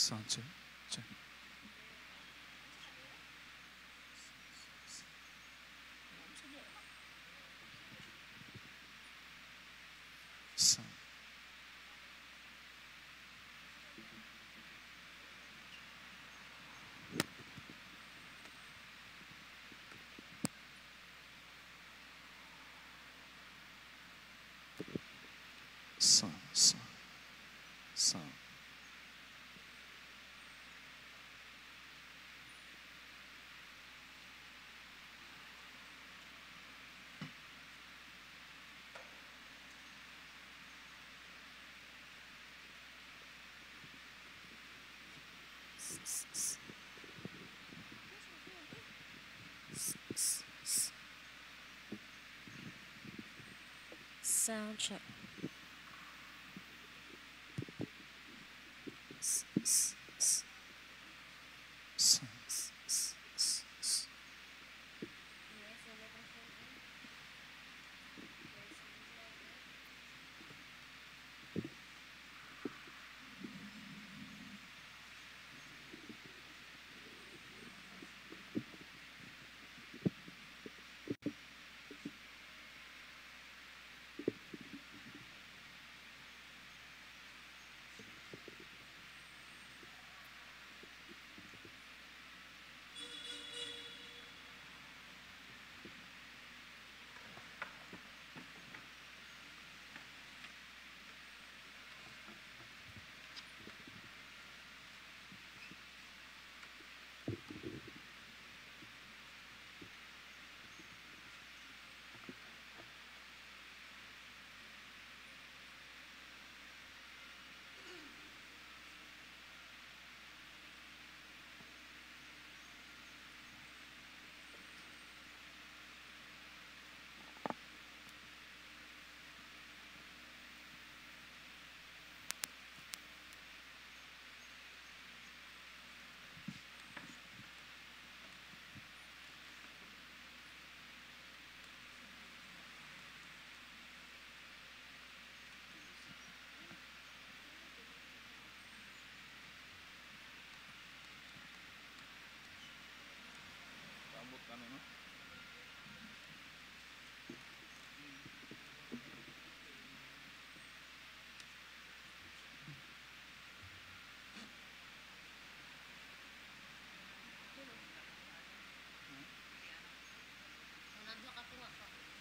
Sound check, check. Sound. Sound, sound, sound. Sound check. Sound.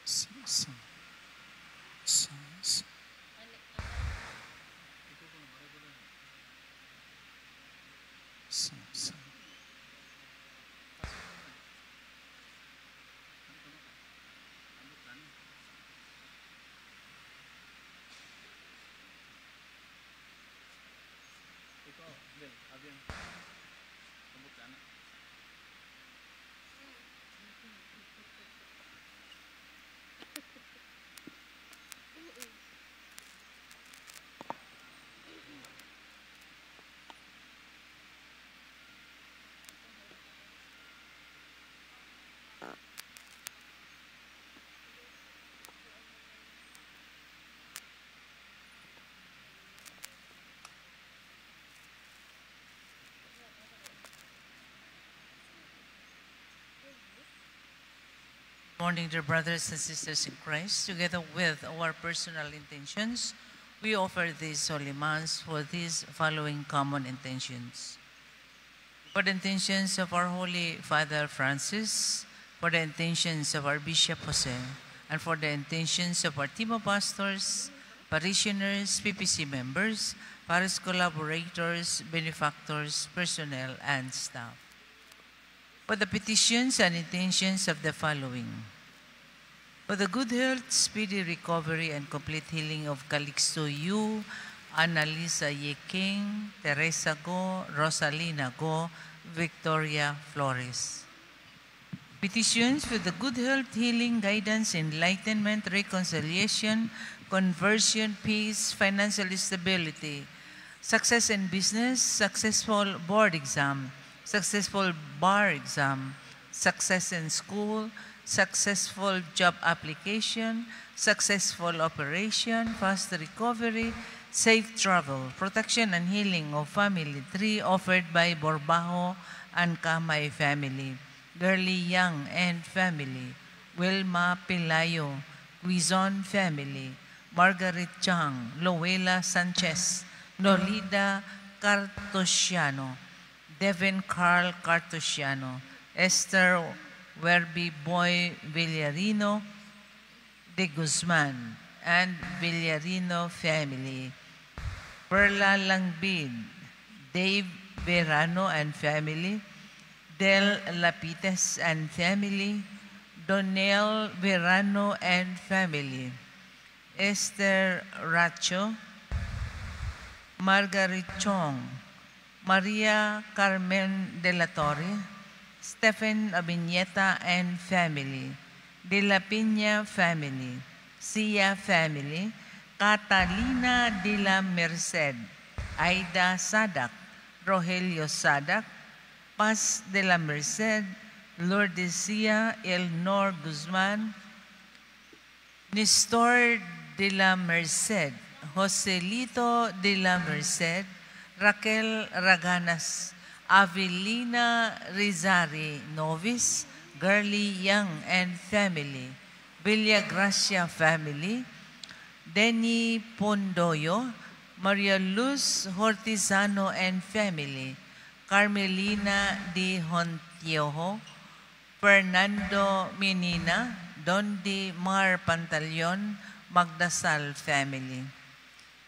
Sound, sound, sound, sound. Sound, sound. Morning, dear brothers and sisters in Christ. Together with our personal intentions, we offer this Holy Mass for these following common intentions. For the intentions of our Holy Father Francis, for the intentions of our Bishop Jose, and for the intentions of our team of pastors, parishioners, PPC members, parish collaborators, benefactors, personnel, and staff. For the petitions and intentions of the following. For the good health, speedy recovery, and complete healing of Calixto Yu, Annalisa Yeking, Teresa Go, Rosalina Go, Victoria Flores. Petitions for the good health, healing, guidance, enlightenment, reconciliation, conversion, peace, financial stability, success in business, successful board exam, successful bar exam, success in school, successful job application, successful operation, fast recovery, Safe travel, protection and healing of family tree offered by Borbajo and Kamay family, Girly Young and family, Wilma Pelayo, Quizon family, Margaret Chang, Luela Sanchez, Nolida Cartosiano, Devin Carl Cartosiano, Esther Werby Boy Villarino de Guzman, and Villarino family, Perla Langbid, Dave Verano and family, Del Lapites and family, Donnell Verano and family, Esther Racho, Margaret Chong, Maria Carmen de la Torre, Stephen Abiñeta and family, De La Piña family, Sia family, Catalina de la Merced, Aida Sadak, Rogelio Sadak, Paz de la Merced, Lourdes Sia, Elnor Guzman, Nestor de la Merced, Joselito de la Merced, Raquel Raganas, Avelina Rizari Novis, Girly Young and family, Villagracia family, Denny Pondoyo, Maria Luz Hortizano and family, Carmelina de Hontiojo, Fernando Menina, Dondi Mar Pantaleon, Magdasal family.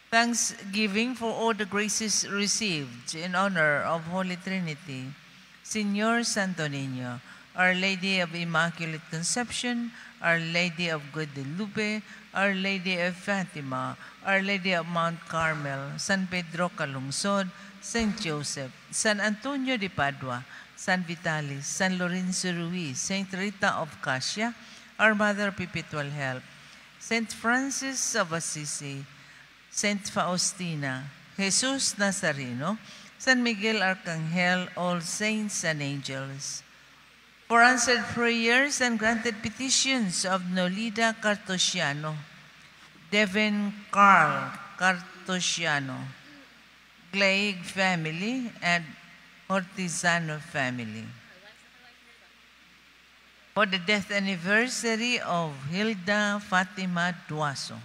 Thanksgiving for all the graces received in honor of Holy Trinity, Señor Santo Niño, Our Lady of Immaculate Conception, Our Lady of Guadalupe, Our Lady of Fatima, Our Lady of Mount Carmel, San Pedro Calungsod, Saint Joseph, San Antonio de Padua, San Vitalis, San Lorenzo Ruiz, Saint Rita of Cascia, Our Mother of Perpetual Help, Saint Francis of Assisi, Saint Faustina, Jesus Nazareno, San Miguel Arcangel, all saints and angels. For answered prayers and granted petitions of Nolida Cartosiano, Devin Carl Cartosiano, Glaig family, and Hortizano family. For the death anniversary of Hilda Fatima Duaso.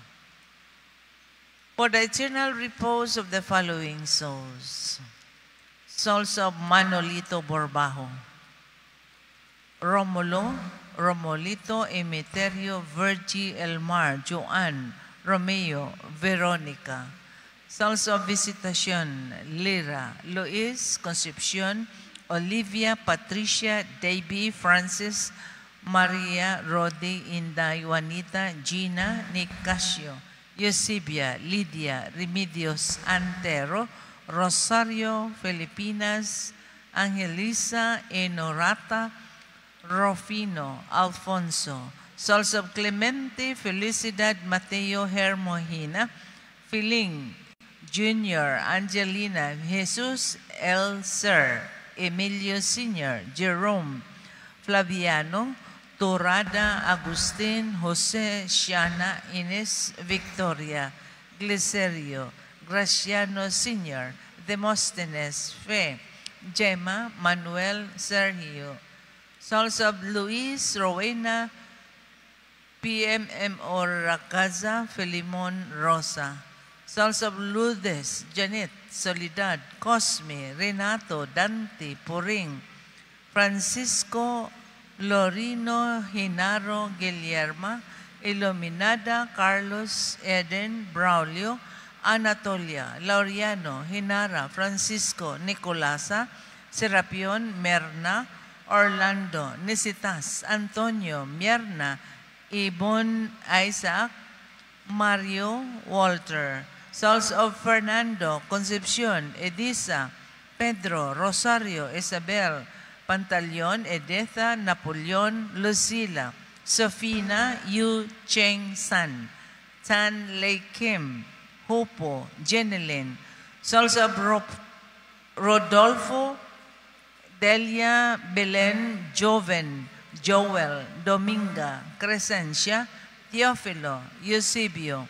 For the eternal repose of the following souls. Souls of Manolito Borbajo, Romulo, Romolito, Emeterio, Virgie, Elmar, Joan, Romeo, Veronica. Souls of Visitacion, Lira, Luis, Concepcion, Olivia, Patricia, Davy, Francis, Maria, Rodi, Inday, Juanita, Gina, Nicasio, Eusebia, Lydia, Remedios, Antero, Rosario, Filipinas, Angelisa, Enorata, Rofino, Alfonso, Souls of Clemente, Felicidad, Mateo, Hermogina, Filing, Junior, Angelina, Jesus El Sir, Emilio Sr., Jerome, Flaviano, Torada, Agustin, Jose, Shiana, Ines, Victoria, Glicerio, Graciano Sr., Demosthenes, Fe, Gemma, Manuel, Sergio, Souls of Luis, Rowena, PMMO Racaza, Filimon Rosa. Souls of Lourdes, Janet, Soledad, Cosme, Renato, Dante, Puring, Francisco, Lorino, Hinaro, Guillerma, Iluminada, Carlos, Eden, Braulio, Anatolia, Laureano, Hinara, Francisco, Nicolasa, Serapion, Merna, Orlando, Nisitas, Antonio, Mierna, Ibon, Isaac, Mario, Walter, Souls of Fernando, Concepcion, Edisa, Pedro, Rosario, Isabel, Pantaleon, Edetha, Napoleon, Lucila, Sofina, Yu Cheng San, Tan Lei Kim, Hopo, Jeneline, Souls of Rodolfo, Delia, Belen, Joven, Joel, Dominga, Crescencia, Teofilo, Eusebio,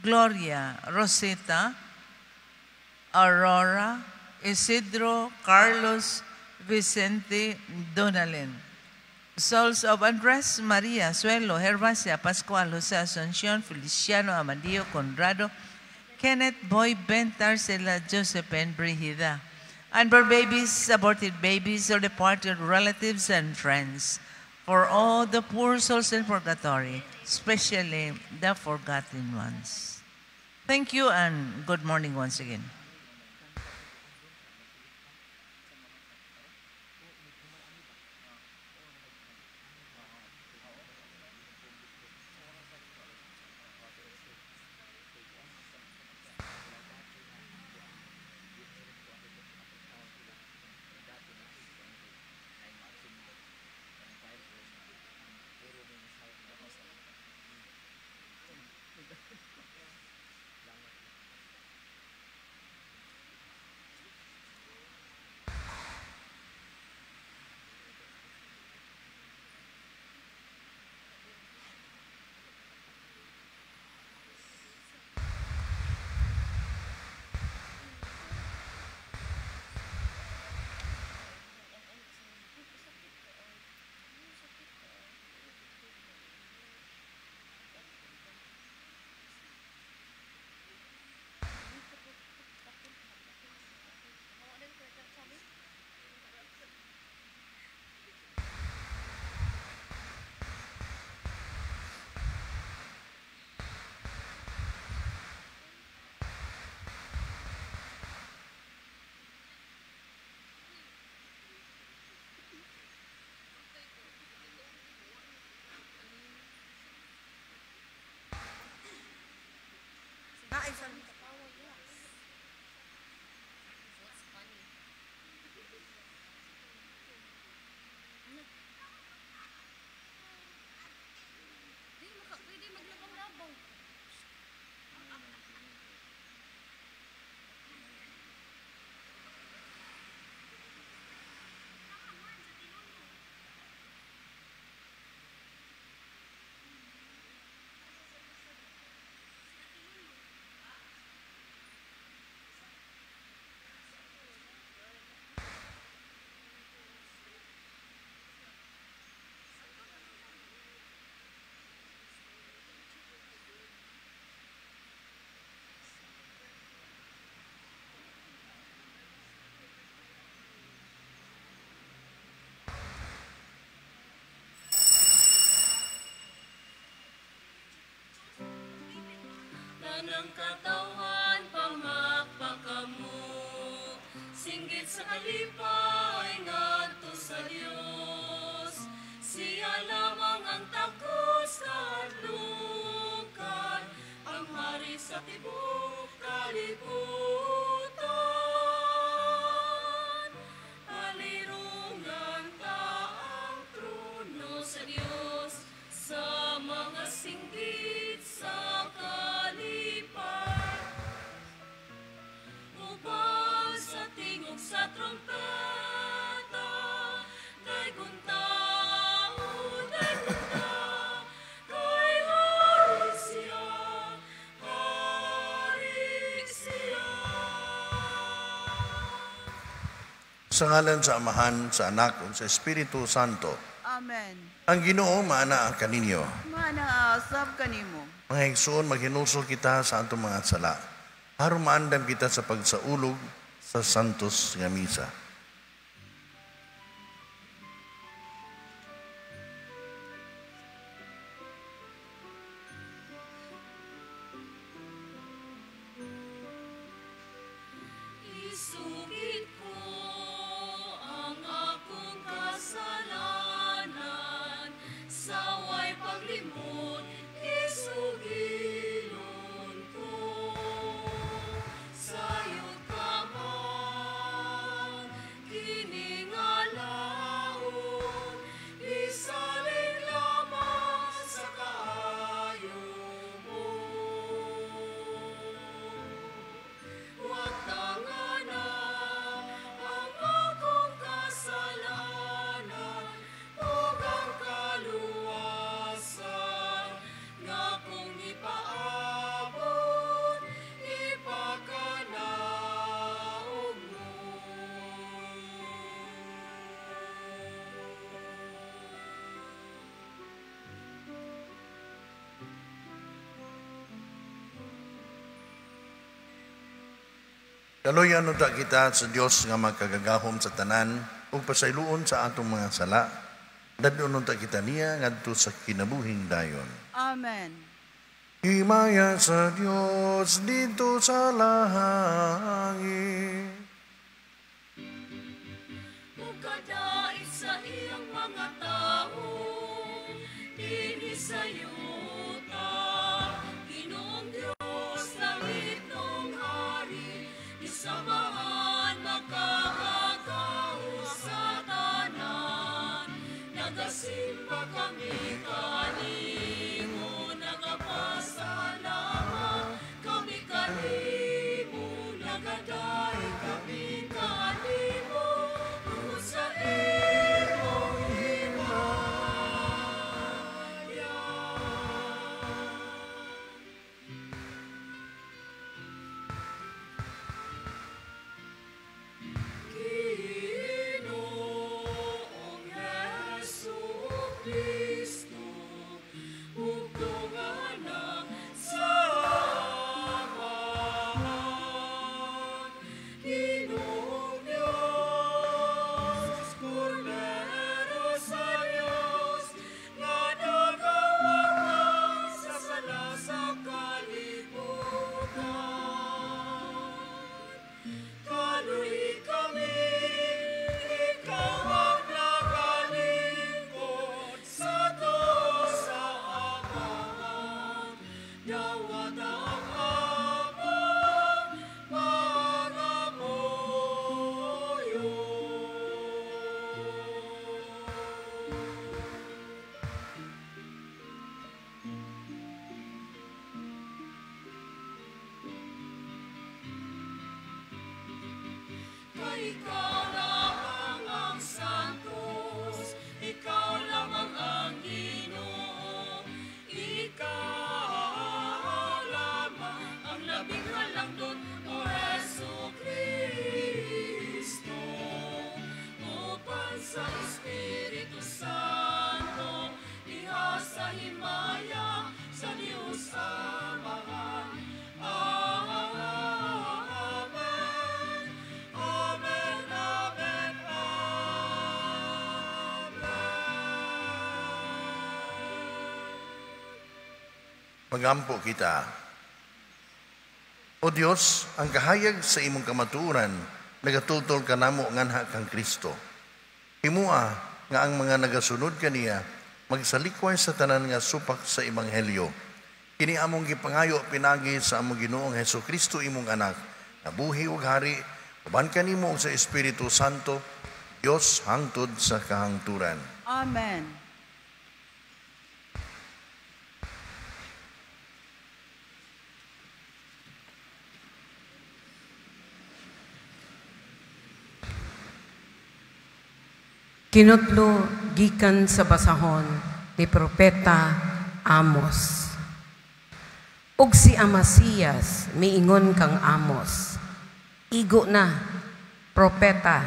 Gloria, Rosita, Aurora, Isidro, Carlos, Vicente, Donalyn. Souls of Andres, Maria, Suelo, Gervasia, Pascual, Jose Asuncion, Feliciano, Amadeo, Conrado, Kenneth, Boy, Ben, Tarcela, Joseph, and Brigida. Unborn babies, aborted babies, or departed relatives and friends. For all the poor souls in purgatory, especially the forgotten ones. Thank you and good morning once again. Tanang katawan, pamakpakamo, singgit sa kalipay ngadto sa Dios. Siya lamang ang takos kadlukan, ang hari sa tibuok kalibutan. Palirungan ta ang trono sa Dios, sa mga singgit sa kalipay. Upang sa tingog sa trompeta, daygon ta, o daygon ta, kay hari siya, hari siya. Sa ngalan sa Amahan, sa Anak, ug sa Espiritu Santo. Amen. Ang Ginoo maanaa kaninyo. Maanaa sab kanimo. Mga igsoon, maghinulsol kita sa atong mga sala. Aron maandam kita sa pagsaulog sa Santos nga Misa. Isugid ko ang akong kasalanan, saway paglimot, isugilon ko. Sayod ka man, Kaluyan unta kita sa Dios nga makagagahom sa tanan ug pasayloon sa atong mga sala. Dadon unta kita niya ngadto sa kinabuhing dayon. Amen. Himaya sa Dios dito sa langit. Ug kadait sa iyang mga tao, dinhi sa yuta, Ginoong Dios, langitnong hari, Samahan makakagaw sa tanan. Nagasimba kami kanimo, nagapasalamat kami kanimo, nagaday kami kanimo, tungod sa imong himaya. Ginoong Jesu-Cristo, bugtong anak sa Amahan. Ginoong Diyos, Kordero sa Diyos, nga nagawakang sa sala sa kalibutan. Kaluhi kami, ikaw ang nagalingkod sa to sa Amahan. Dawat ang among pangamuyo. Kay ikaw lamang ang santos, ikaw lamang ang Ginoo, ikaw lamang ang labing halangdon, O Jesu-Cristo. Upan sa Espiritu Santo, diha sa himaya sa Dios Amahan. Amen. Amen, amen, amen. Magampo kita. O Dios, ang kahayag sa imong kamatuoran nagatultol kanamo nganha kang Kristo. Himua nga ang mga nagasunod kaniya magsalikway sa tanan nga supak sa ebanghelyo. Kini among gipangayo pinagi sa among Ginoong Hesukristo imong anak, nga buhi ug hari uban kanimo ug sa Espiritu Santo, Dios hangtod sa kahangturan. Amen. Kinutlo gikan sa basahon ni Propeta Amos. Ug si Amasías miingon kang Amos, igo na, propeta,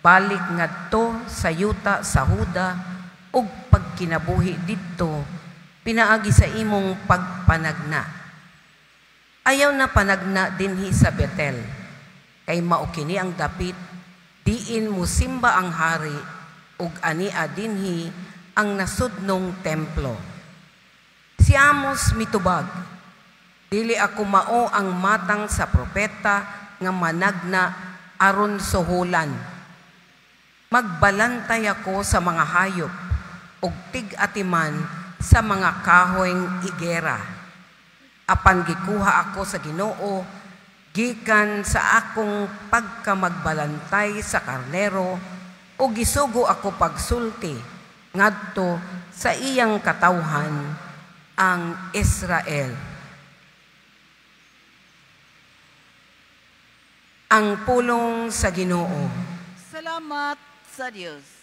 balik ngadto sa yuta sa Huda ug pagkinabuhi didto pinaagi sa imong pagpanagna. Ayaw na panagna dinhi sa Betel, kay mao kini ang dapit diin musimba ang hari ug ania dinhi ang nasudnong templo. Si Amos mitubag, dili ako mao ang matang sa propeta nga managna aron suhulan. Magbalantay ako sa mga hayop ug tig-atiman sa mga kahoyng igera. Apan gikuha ako sa Ginoo gikan sa akong pagkamagbalantay sa karnero ug gisugo ako pagsulti ngadto sa iyang katawhan ang Israel. Ang pulong sa Ginoo. Salamat sa Dios.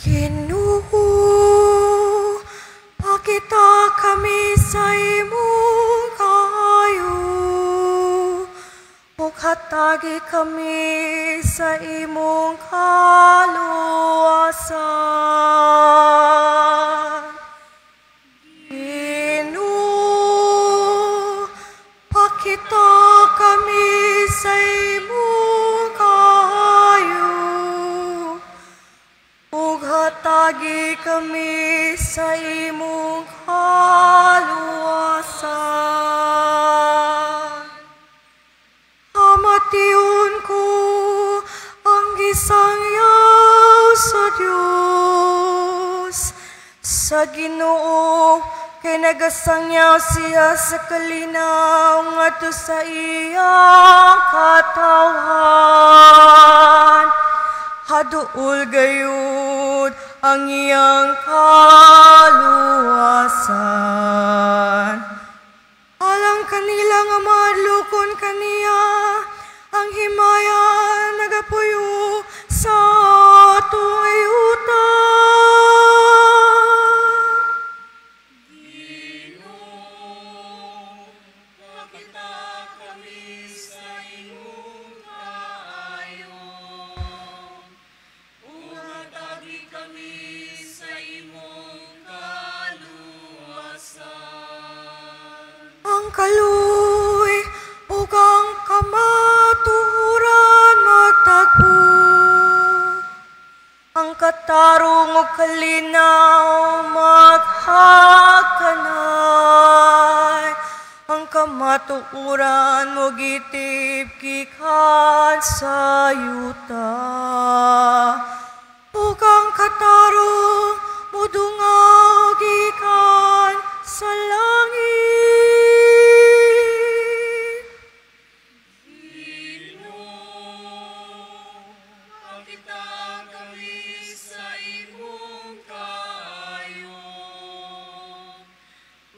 Ginoo, pakita kami sa imong kaayo, ug hatagi kami sa imong kaluwasan. Ginoo, pakita kami sa imong kaayo, ug hatagi kami sa imong kaluwasan. Amation ko ang gisangyaw sa Dios, sa Ginoo, kay nagasangyaw siya sa kalinaw ngadto sa iyang katawhan. Haduol gayud ang iyang kaluwasan. Alang kanila nga mahadlokon kaniya, ang himaya nagapuyo sa atong yuta. Ginoo, pakita kami sa imong kaayo, ug hatagi kami sa imong kaluwasan. Ang kaluoy ug ang kamatuoran magtagbo, ang katarong ug kalinaw maghakanay, ang kamatuoran mogitip gikan sa yuta, ug ang katarong modungaw gikan sa langit. Ginoo, pakita kami sa imong kaayo,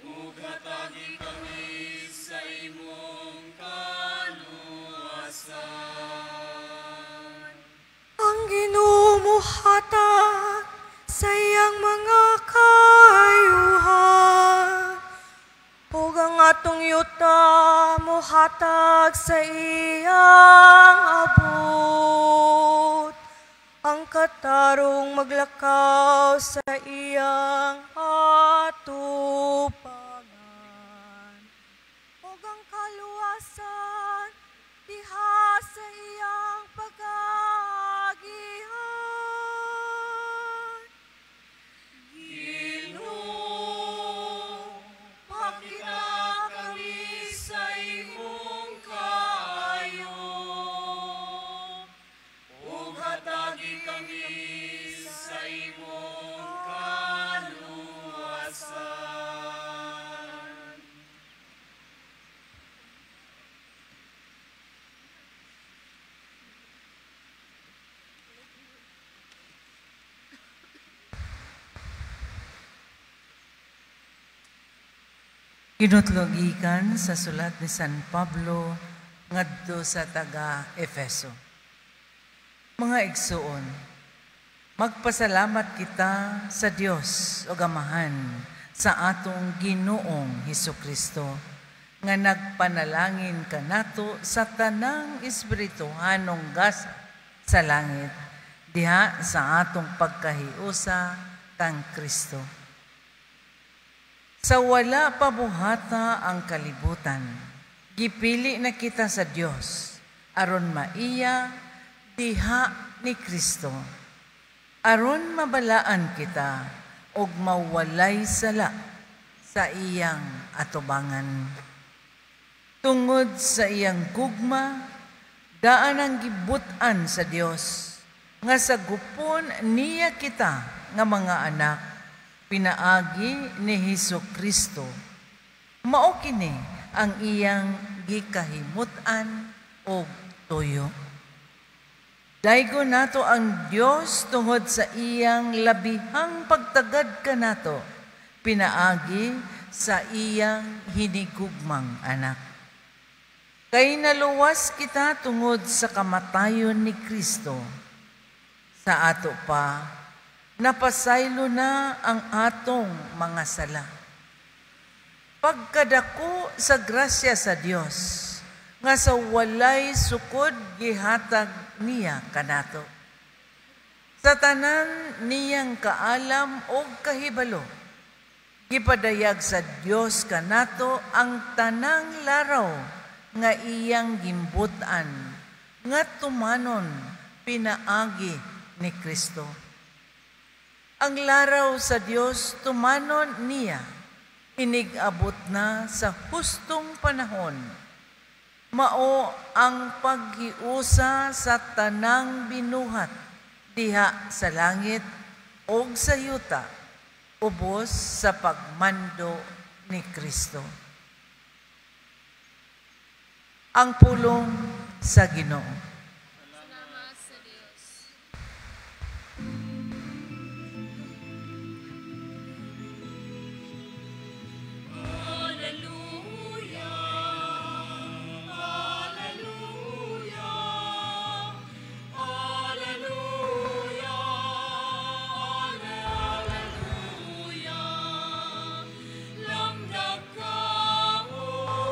ug hatagi kami sa imong kaluwasan. Ang Ginoo mohatag sa iyang mga kaayuhan, ug ang atong yuta mohatag sa iyang abot. Ang katarong maglakaw sa iyang atubangan, ug ang kaluwasan diha sa iyang pag-agihan. Ginoo, pakita kami sa imong kaayo, ug hatagi kami sa imong kaluwasan. Kinutlogikan sa sulat ni San Pablo ngadto sa taga Efeso. Mga igsuon, magpasalamat kita sa Dios o Amahan sa atong Ginoong Hesukristo nga nagpanalangin kanato sa tanang espirituhanong gasa sa langit diha sa atong pagkahiusa kang Kristo. Sa wala pa buhata ang kalibutan, gipili na kita sa Dios aron maiya diha ni Kristo, aron mabalaan kita og mawalay sala sa iyang atubangan. Tungod sa iyang gugma, daan ang gibut-an sa Dios nga sa gupon niya kita nga mga anak, pinaagi ni Hesus Kristo. Mao kini ang iyang gikahimut-an og tuyo. Daygo nato ang Dios tungod sa iyang labihang pagtagad kanato, pinaagi sa iyang hinigugmang anak. Kay naluwas kita tungod sa kamatayon ni Kristo. Sa ato pa, napasaylo na ang atong mga sala. Pagkadako sa grasya sa Dios, nga sa walay sukod gihatag niya kanato. Sa tanan niyang kaalam og kahibalo, gipadayag sa Dios kanato ang tanang laraw nga iyang gimbut-an, nga tumanon pinaagi ni Kristo. Ang laraw sa Dios tumanon niya, inig-abot na sa hustong panahon. Mao ang paghiusa sa tanang binuhat diha sa langit og sa yuta, ubos sa pagmando ni Kristo. Ang pulong sa Ginoo. Salamat sa Dios. Alleluia, Alleluia, Alleluia, Alleluia. Lamdag ka, O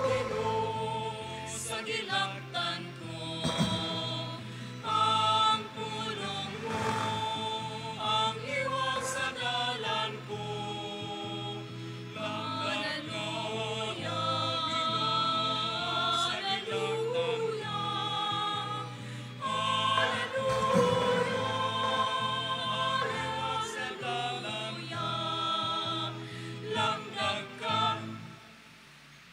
Ginoo, sa gilaktan ko. Ang pulong mo, ang iwang sa dalan ko. Alleluia, Alleluia, Alleluia, Alleluia. Lamdag ka.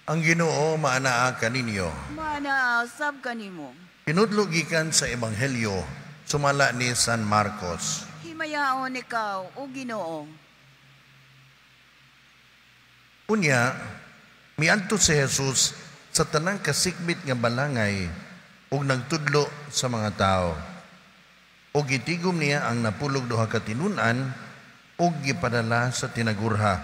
Ang Ginoo maanaa kaninyo. Maanaa sab kanimo. Pinudlo gikan sa Ebanghelyo sumala ni San Marcos. Himayaon ikaw, o Ginoo. Unya, miadto si Jesus sa tanang kasikbit nga balangay ug nagtudlo sa mga tao. Ug gitigom niya ang napulog duha ka tinun-an ug gipadala sa tinagurha.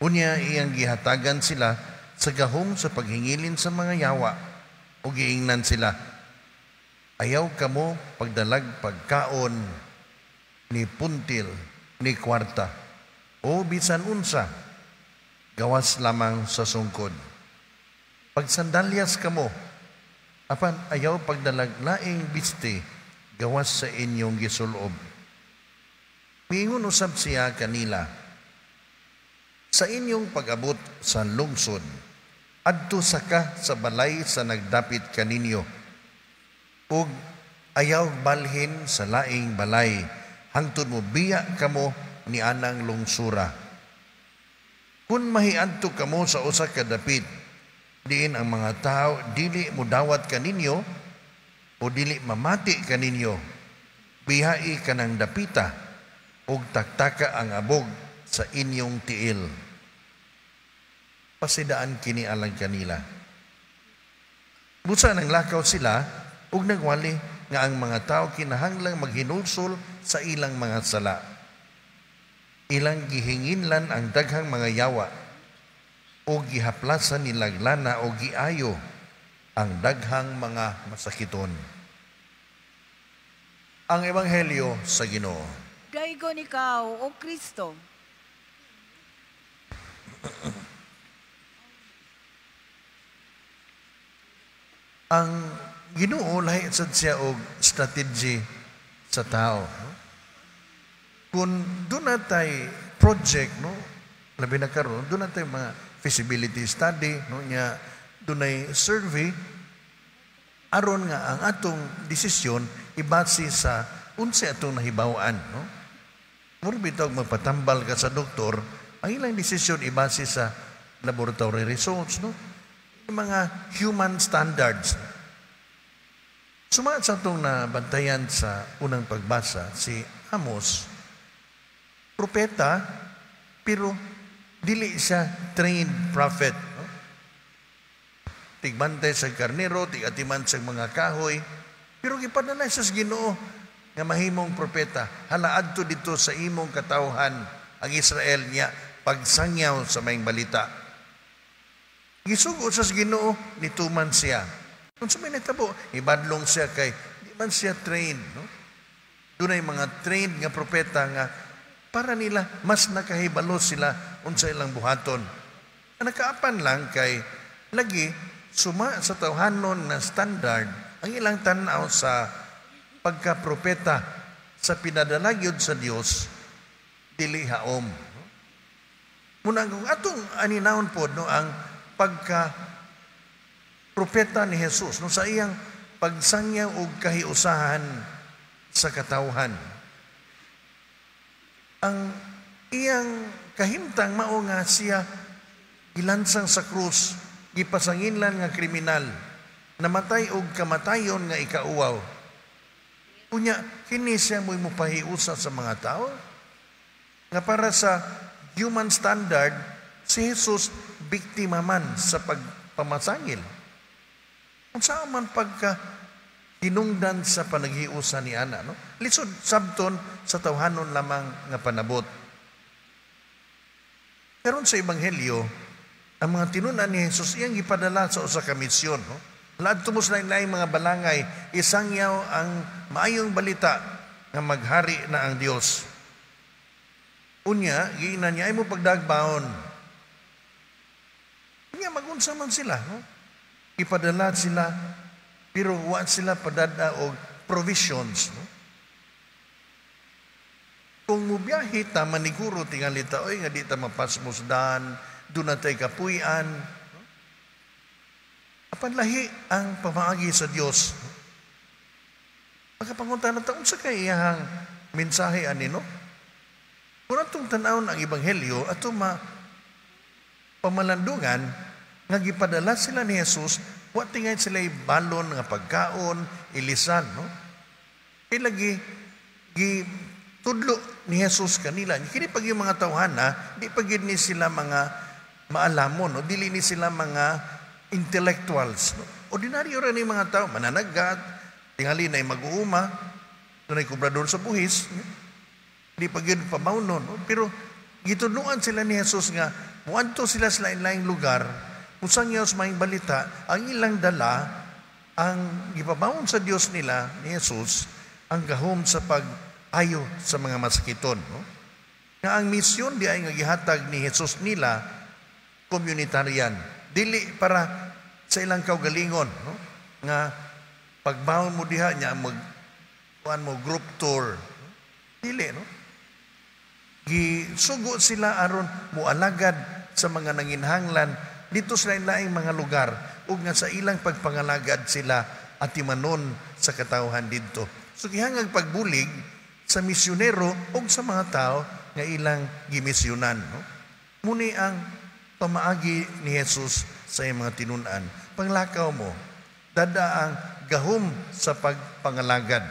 Unya iyang gihatagan sila sa gahom sa paghingilin sa mga yawa ug giingnan sila, ayaw kamo pagdalag pagkaon ni puntil ni kwarta o bisan unsa, gawas lamang sa sungkod. Pagsandalyas kamo, apan ayaw pagdalag laing biste gawas sa inyong gisulob. Miingon usab siya kanila, sa inyong pag-abot sa lungsod, adto saka sa balay sa nagdapit kaninyo, ug ayaw balhin sa laing balay, hangtod mo biya kamo ni anang lungsura. Kun mahiadto kamo sa usa ka dapit, diin ang mga tao dili modawat kaninyo o dili mamati kaninyo, bihai kanang dapita ug taktaka ang abog sa inyong tiil. Pasidaan kini alang kanila. Busa nang lakaw sila ug nagwali nga ang mga tao kinahanglang maghinulsol sa ilang mga sala. Ilang gihinginlan ang daghang mga yawa o gihaplasan nilang lana o giayo ang daghang mga masakiton. Ang Ebanghelyo sa Ginoo. Daygon ikaw, O Kristo. Ang Ginoo lahi sad siya og strategy sa tao. No? Kung doon na tay project, no, labi na karon, doon na tay mga feasibility study, no, nya dunay survey aron nga ang atong desisyon ibase sa unsay atong nahibaw-an, no? Mura bitaw magpatambal ka sa doktor, ang ilang desisyon ibase sa laboratory results, no? Yung mga human standards. Sumaat sa itong nabantayan sa unang pagbasa, si Amos, propeta, pero dili siya trained prophet. No? Tigbantay sa karnero, tigatiman sa mga kahoy, pero gipadala siya sa Ginoo nga mahimong propeta. Hala adto dito sa imong katawhan ang Israel niya pagsangyaw sa maayong balita. Gisugo siya sa Ginoo, nituman siya. Unsa may nahitabo, ibadlong siya kay di man siya trained, no? Dunay mga trained nga propeta nga para nila mas nakahibalo sila unsa ilang buhaton. Ang nakaapan lang kay lagi suma sa tawhanon na standard ang ilang tan-aw sa pagkapropeta sa pinadala gyud sa Dios dili haom. Muna kung atong aninawon pod, no, ang pagka propeta ni Jesus, no, sa iyang pagsangyaw og kahiusahan sa katawhan. Ang iyang kahimtang mao nga siya gilansang sa krus, gipasanginlan nga kriminal, namatay og kamatayon nga ikauwaw. Unya, kini siya mo'y mopahiusa sa mga tao? Nga para sa human standard, si Jesus biktima man sa pagpamasangil. Unsa man pagka hinungdan sa panaghiusa ni ana, no? Lisod sabton sa tawhanon lamang nga panabot. Karon sa Ebanghelyo, ang mga tinun-an ni Jesus iyang gipadala sa usa ka misyon, no? Laadto mo sa lain-laing mga balangay, isangyaw ang maayong balita nga maghari na ang Dios. Unya, giingnan niya, ay mo pagdagbaon. Unya, magunsa man sila, no? Ipadala sila, pero wa sila padada og provisions, no? Kung mubiyahe ta, maniguro tingali ta, oy, nga di ta mapasmusdan, doon na tay kapuy-an. No? Apan lahi ang pamaagi sa Dios. No? Makapangunta na ta, unsa kay iyahang mensahe ani, no? Kung atong tan-awon ang Ebanghelyo, ato ma pamalandungan nga gipadala sila ni Jesus, wa tingay sila balon nga pagkaon, ilisan, no? Kay lagi gitudlo ni Jesus kanila. Kini pag yung mga tawhana, di pa gyud ni sila mga maalamon, no? Dili ni sila mga intellectuals, no? Ordinaryo ra ni mga tao, mananagat, tingali na mag-uuma, dunay kubrador sa buhis, no? Di pa gyud pabawnon, no? Pero gitudloan sila ni Jesus nga muadto sila sa lain-laing lugar, kung saan sa maayong balita, ang ilang dala, ang gipabawon sa Dios nila ni Jesus, ang gahom sa pag-ayo sa mga masakiton, no? Nga ang misyon di ay nga gihatag ni Jesus nila, communitarian. Dili para sa ilang kaugalingon, no? Nga pagbawon mo diha niya, mag kuan mo group tour. Dili, no? Gisugo sila aron mualagad sa mga nanginhanglan dito sa lain-laing mga lugar ug nga sa ilang pagpangalagad sila atimanon sa katawhan didto. So gihangag pagbulig sa misyonero ug sa mga tao nga ilang gimisyonan, no? Muni ang pamaagi ni Jesus sa iyang mga tinun-an. Panglakaw mo, dada ang gahom sa pagpangalagad.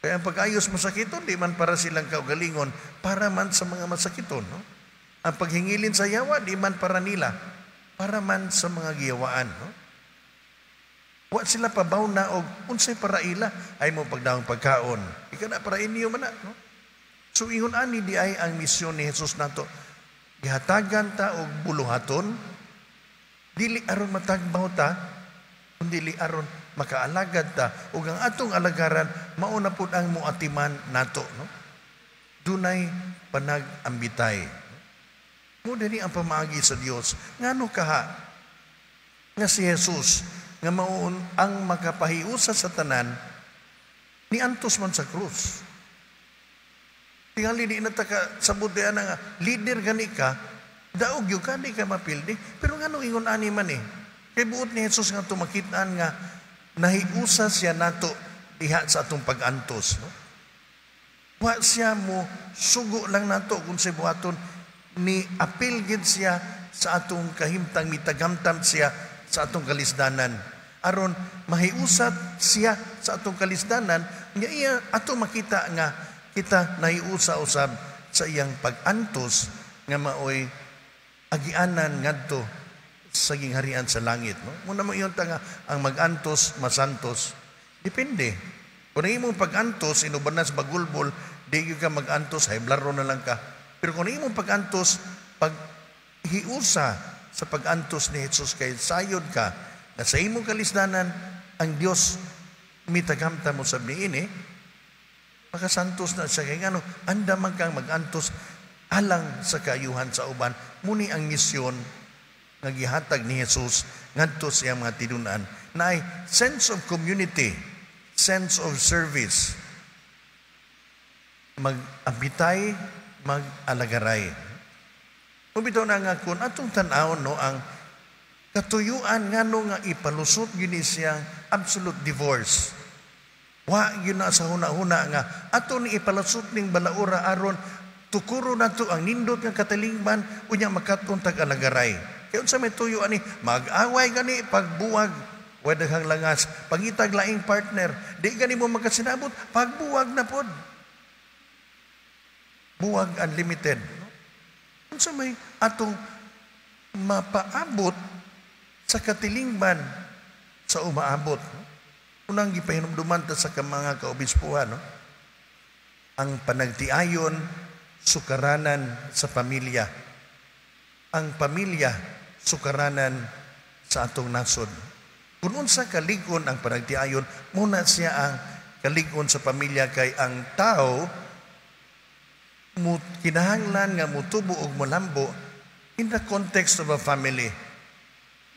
Kaya ang pag-ayos masakiton, di man para silang kaugalingon, para man sa mga masakiton, no? Ang paghingilin sa yawa, di man para nila, para man sa mga giyawaan, no? Wa sila pabaw na og unsay para ila, ay mo pagdaong pagkaon. Ika na para inyo man na, no? So ingon ani di ay ang misyon ni Jesus nato. Gihatagan ta og buluhaton, dili aron matagbaw ta, kundi aron makaalagad ta ug ang atong alagaran mao na pud ang moatiman nato, no? Dunay panag-ambitay. Mo diri ang pamaagi sa Dios. Ngano kaha nga si Jesus nga mao ang makapahiusa sa tanan niantos man sa krus. Tingali di na ta ka sabot di ana nga leader gani ka, daog gyud ka, di ka mapildi. Pero ngano ingon ani man eh? Kay buot ni Jesus nga tumakit-an nga nahiusa siya nato diha sa atong pag-antos, no? Wa siya mo sugo lang nato kung sa buhaton, ni apil gid siya sa atong kahimtang, mitagamtam siya sa atong kalisdanan. Aron mahiusat siya sa atong kalisdanan, nga iya ato makita nga kita nahiusa usab sa iyang pag-antos nga maoy agianan ngadto sa gingharian sa langit, no? Muna mo iyon ta nga ang mag-antos masantos. Depende. Kung ang imong pag-antos inuban na sa bagulbol, di gyud ka mag-antos, hayblaro na lang ka. Pero kung ang imong pag-antos, paghiusa sa pag-antos ni Jesus kay sayod ka na sa imong kalisdanan ang Dios mitagamta mo sa niini, makasantos na siya. Kay ngano, andaman kang mag-antos alang sa kaayuhan sa uban. Muni ang misyon nga gihatag ni Jesus ngadto sa iyang mga tinun-an naay sense of community, sense of service. Mag-abitay, mag-alagaray. Bitaw na nga kung atong tan-awon, no, ang katuyuan ngano nga ipalusot gyud ni siyang absolute divorce. Wa gyud na sa huna-huna nga ato ni ipalusot ning balaura aron tukuro nato ang nindot nga katilingban, unya makat-on tag alagaray. Kay unsa may tuyo ani? Mag-away gani, pagbuwag, wa daghang langas, pangitag laing partner, di gani mo magkasinabot, pagbuwag na pod. Buwag unlimited. Unsa may atong mapaabot sa katilingban sa umaabot? Unang gipahinumduman ta sa mga kaobispuhan, no? Ang panagtiayon, sukaranan sa pamilya. Ang pamilya, sukaranan sa atong nasod. Kung unsa kalig-on ang panagtiayon, muna siya ang kalig-on sa pamilya, kay ang tao kinahanglan nga mutubo og molambo in the context of a family.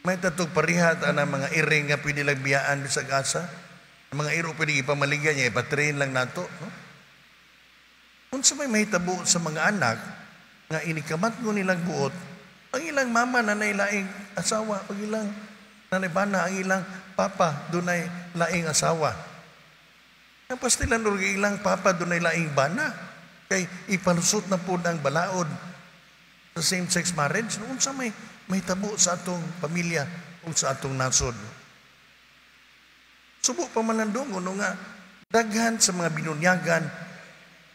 May tatog parihat ang mga iring nga pwede lang biyaan bisag asa. Ang mga iro pwede ipamaligya niya, ipatrain lang nato. No? Unsa may mahitabo sa mga anak nga inikamat mo nilang buot, ang ilang mama na laing asawa, ang ilang nanay bana, ang ilang papa dunay laing asawa. Ang pastilan og ilang papa dunay laing bana. Kay ipalusot na po ang balaod sa same-sex marriage. Unsa may mahitabo sa atong pamilya o sa atong nasod? Subo pa man ang dungo, no, nga daghan sa mga binunyagan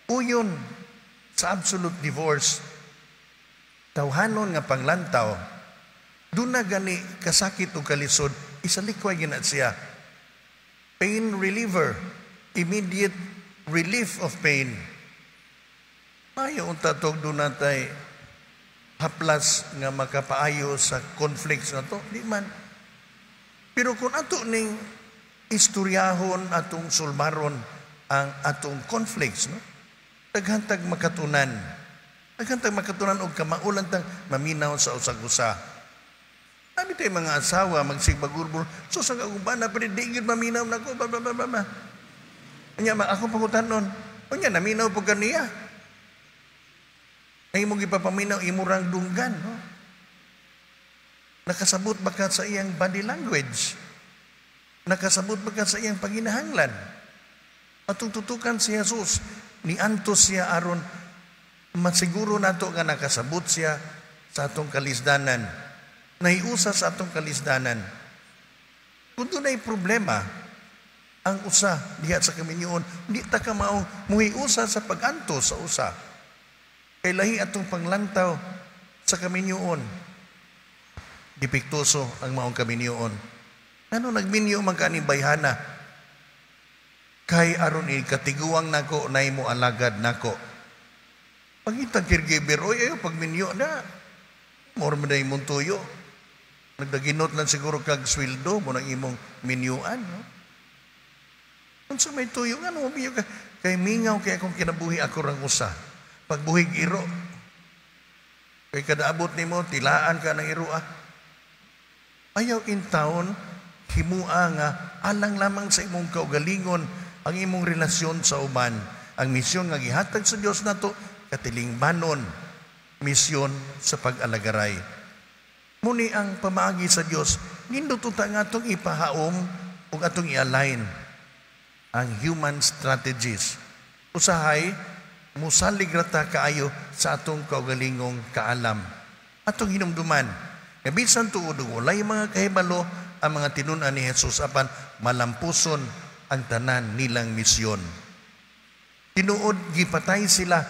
uyon sa absolute divorce, tawhanon nga panglantaw, doon na gani kasakit o kalisod, isalikway gina siya. Pain reliever, immediate relief of pain. Mayo unta tog doon natay haplas nga makapaayo sa conflicts na to, di man. Pero kung ato ning istoryahon, atong sulmaron ang atong conflicts, no? Daghantag makatunan. Daghantag makatunan og kamaulan tang maminaw sa usag-usa. Abi tayo mga asawa magsigbagurbol, so sa kauban na pero di gyud maminaw nako, ba ba ba ba, ba. Unya ma ako pangutanon. Unya naminaw pud kaniya. Ay imong gipapaminaw imo rang dunggan, no? Nakasabot ba ka sa iyang body language? Nakasabot ba ka sa iyang panginahanglan? Atong tutukan si Jesus, niantos siya aron masiguro nato nga nakasabot siya sa atong kalisdanan. Nahiusa sa atong kalisdanan. Kung dunay problema, ang usa diha sa kaminyoon, di ta ka mao muhiusa sa pag-antos sa usa. Kay lahi atong panglantaw sa kaminyoon. Depektuso ang maong kaminyoon. Ano nagminyo man ka ni bayhana? Kay aron ikatiguang nako nay mo alagad nako. Pangitag caregiver, oy ayo pagminyo na. More man na imong tuyo. Nagdaginot lang siguro kag sweldo mo nang imong minyuan, no? Unsa may tuyo nga no minyo ka? Kay mingaw kay akong kinabuhi ako rang usa. Pagbuhig iro. Kay kada abot nimo tilaan ka ng iro ah. Ayaw in town himua nga alang lamang sa imong kaugalingon ang imong relasyon sa uban. Ang misyon nga gihatag sa Dios nato katilingbanon, misyon sa pag-alagaray. Muni ang pamaagi sa Dios, nindot unta nga atong ipahaom ug atong i-align ang human strategies. Usahay, musalig ra ta kaayo sa atong kaugalingong kaalam. Atong hinumduman, nga bisan tuod ug walay mga kahibalo ang mga tinun-an ni Jesus apan malampuson ang tanan nilang misyon. Tinuod gipatay sila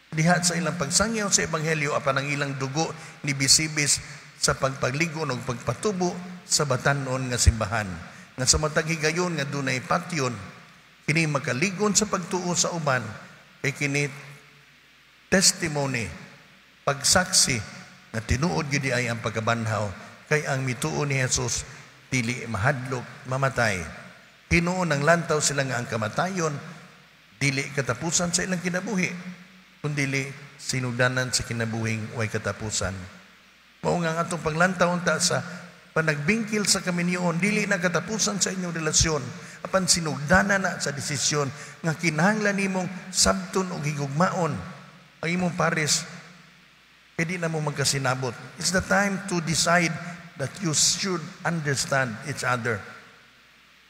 diha sa ilang pagsangyaw sa ebanghelyo apan ang ilang dugo ni bisibis sa pagpagligon ug pagpatubo sa batan-on nga simbahan. Nga sa matag higayon nga dunay patyon, kini makaligon sa pagtuo sa uban, kay kini testimony, pagsaksi nga tinuod gyud ay ang pagkabanhaw, kay ang mituo ni Jesus dili mahadlok mamatay. Hinuon ang lantaw sila nga ang kamatayon dili katapusan sa ilang kinabuhi, kundili sinugdanan sa kinabuhing way katapusan. Mao nga ang atong paglantaw unta sa panagbingkil sa kaminyoon, dili na katapusan sa inyong relasyon, apan sinugdanan na sa desisyon nga kinahanglan nimong sabton og higugmaon ang imong pares, kay di na mo magkasinabot. It's the time to decide that you should understand each other.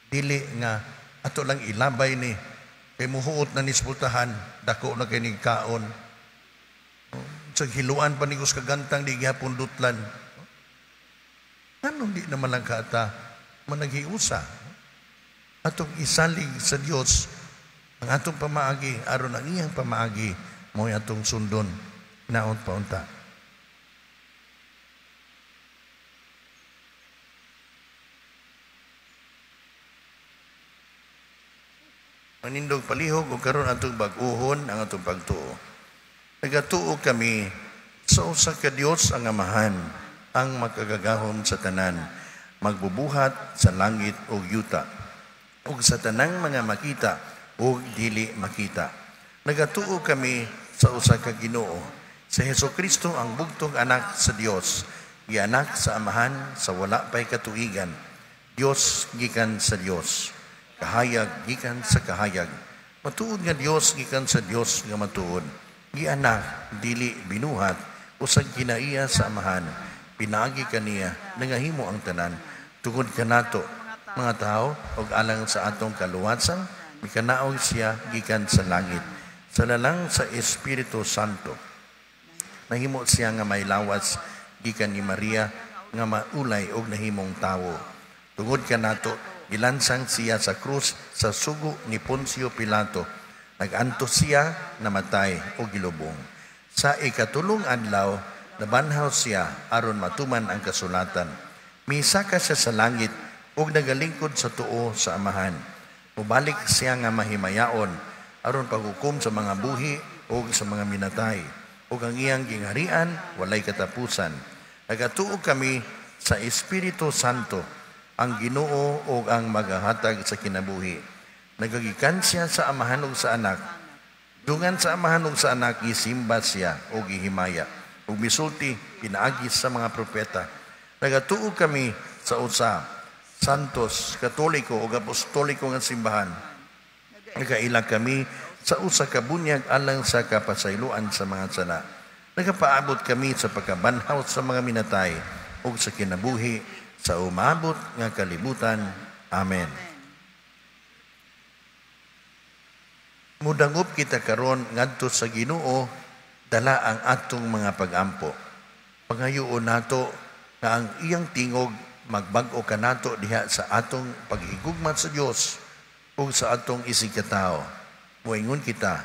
Dili nga ato lang ilabay ni kay muhuot na ni pultahan, dako na kay ni kaon. Sa hiluan pa ni kagantang di gihapon dutlan. Anong di naman lang kaata managhiusa? Atong isalig sa Dios ang atong pamaagi, aron ang iyang pamaagi mo'y atong sundon naot paunta. Manindog palihog ug karon atong bag-uhon ang atong pagtuo. Nagatuo kami sa usa ka Dios ang Amahan, ang makagagahom sa tanan, magbubuhat sa langit ug yuta, ug sa tanang mga makita ug dili makita. Nagatuo kami sa usa ka Ginoo, sa Hesukristo ang bugtong anak sa Dios, gianak sa Amahan sa wala pay katuigan, Dios gikan sa Dios, kahayag gikan sa kahayag, matuod nga Dios gikan sa Dios nga matuod, gianak dili binuhat, usag kinaiya sa Amahan, pinaagi kaniya nangahimo ang tanan, tungod kanato mga tao og alang sa atong kaluwasan, mikanaog siya gikan sa langit, sa lalang sa Espiritu Santo. Nahimo siya nga may lawas gikan ni Maria nga maulay og nahimong tawo. Tungod kanato gilansang siya sa krus sa sugo ni Poncio Pilato. Nag-antos siya, namatay o gilubong. Sa ikatulong adlaw, nabanhaw siya aron matuman ang kasulatan. Misaka siya sa langit ug nagalingkod sa tuo sa Amahan. Mubalik siya nga mahimayaon aron paghukom sa mga buhi ug sa mga minatay. Ug ang iyang gingharian walay katapusan. Nagatuo kami sa Espiritu Santo, ang Ginoo ug ang magahatag sa kinabuhi. Nagagikan siya sa Amahan ug sa Anak. Dungan sa Amahan ug sa Anak, gisimba siya o gihimaya. Ug misulti, pinaagi sa mga propeta. Nagatuo kami sa usa, Santos, Katoliko ug Apostoliko nga simbahan. Nagaila kami sa usa ka bunyag alang sa kapasayloan sa mga sala. Nagapaabot kami sa pagkabanhaw sa mga minatay ug sa kinabuhi sa umabot nga kalibutan. Amen. Mudangop kita karon ngadto sa Ginoo, dala ang atong mga pagampo. Pangayoon nato nga ang iyang tingog magbag-o kanato diha sa atong paghigugma sa Dios ug sa atong isigkatawo. Moingon kita,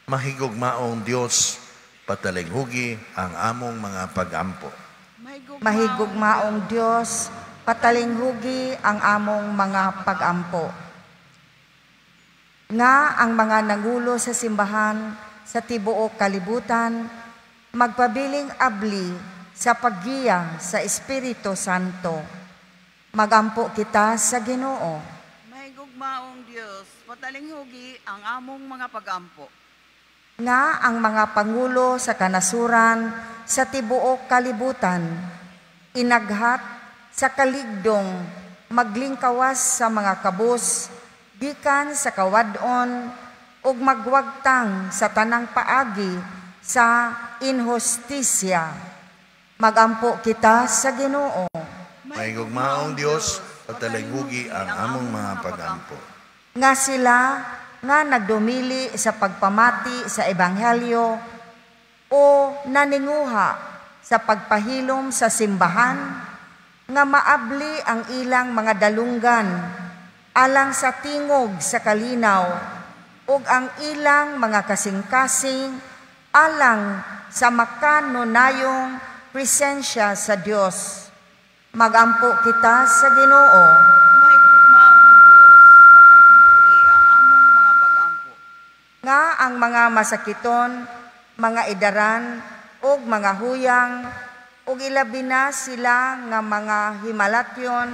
mahigugmaong Dios, patalinghugi ang among mga pagampo. Mahigugmaong Dios, patalinghugi ang among mga pagampo. Nga ang mga nangulo sa simbahan sa tibuok kalibutan, magpabiling abli sa paggiya sa Espiritu Santo. Magampo kita sa Ginoo. Mahigugmaong Dios, patalinghugi ang among mga pagampo. Nga ang mga pangulo sa kanasuran sa tibuok kalibutan, inaghat sa kaligdong maglingkawas sa mga kabus, gikan sa kawadon ug magwagtang sa tanang paagi sa inhustisya. Magampo kita sa Ginoo. Mahigugmaong Dios, patalinghugi ang among mga pagampo. Nga sila nga nagdumili sa pagpamati sa ebanghelyo o naninguha sa pagpahilom sa simbahan, nga maabli ang ilang mga dalunggan alang sa tingog sa kalinaw ug ang ilang mga kasing-kasing alang sa makanunayong presensya sa Dios. Magampo kita sa Ginoo. Mahigugmaong Dios, patalinghugi ang among mga pagampo. Nga ang mga masakiton, mga idaran ug mga huyang ug ilabi na sila nga mga himalatyon,